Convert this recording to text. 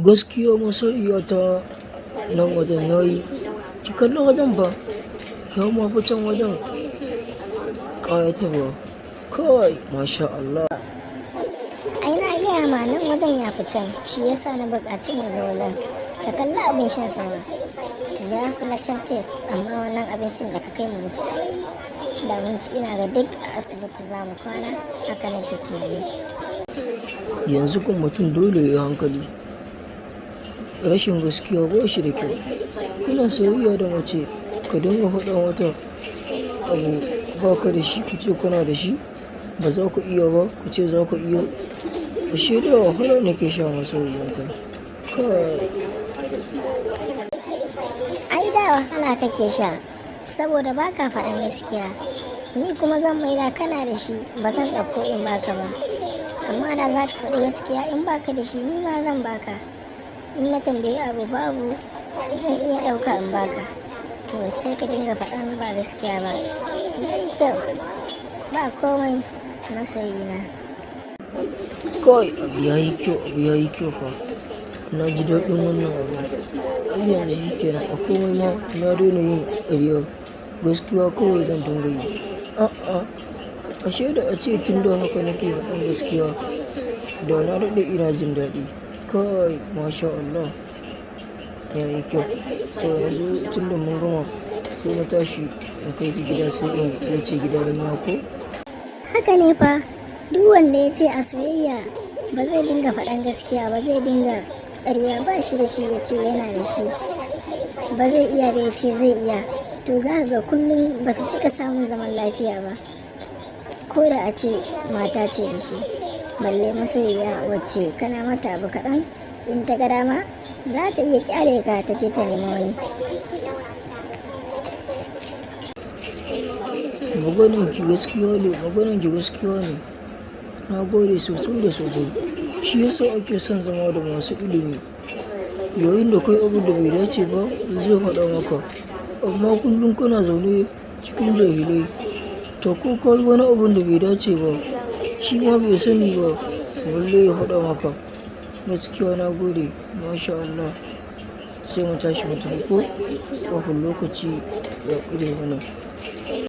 Gaskiya masoyiya ta nan wajen yayi. Ki kalli wajen ba, ya ma fi can wajen ƙayatarwa. Kai masha Allah. Ai na gaya ma nan wajen ya fi can, shi yasa na buƙaci mu zo wajen. Ka kalli abin shan sama. Ya fi na can taste, amma wannan abincin da ka kai mu ci, ai da mun ci ina ga duk a asibiti za mu kwana, haka nake tunani. Yanzu kan mutum dole ya yi hankali. Rashin gaskiya ba shi da kyau. Kuna soyayya da mace ka dinga faɗa mata abu ba ka da shi, kuce kuna da shi, ba za ku iya ba, kuce za ku iya. Ashe da wahala nake sha masoyiya ta. Kai. Ai da wahala kake sha saboda ba ka faɗan gaskiya. Ni kuma zan maida kana da shi, ba zan ɗauko in baka ba. Amma da za ka faɗi gaskiya, in baka da shi ni ma zan baka. In na tambayi abu babu, zan iya ɗauka in baka. To sai ka dinga faɗan ba gaskiya ba. Yayi kyau, ba komai, masoyina. Kai abu yayi kyau, abu yayi kyau fa. Na ji daɗin wannan abu. Ai yanzu shi kenan, a komai ma na daina yin ƙarya. Gaskiya kawai zan dinga yi. A'a, ashe da ace tun da haka nake faɗan gaskiya, da na daɗe ina jin daɗi. Kai masha Allah, yayi kyau. To yanzu tun da mun gama, sai na tashi in kai ki gida, sai in wuce gida nima ko? Haka ne fa, duk wanda ya ce a soyayya ba zai dinga faɗan gaskiya ba, zai dinga ƙarya, ba shi da shi ya ce yana da shi, ba zai iya ba ya ce zai iya. To za ka ga kullum ba su cika samun zaman lafiya ba. Ko da a ce mata ce da shi, balle masoyiya wacce kana mata abu kaɗan, in ta ga dama za ta iya ƙyale ka ta ce ta nemi wani. Maganarki gaskiya ne, maganarki gaskiya ne. Na gode sosai da sosai. Shi yasa ake son zama da masu ilimi. Yayin da kai abun da bai dace ba, zai faɗa maka. Amma kullum kana zaune cikin jahilai, to ko ka yi wani abun da bai dace ba, shi ma bai sani ba, balle ya faɗa maka. Gaskiya na gode, masha Allah. Sai mu tashi mu tafi ko kafin lokaci ya ƙure mana.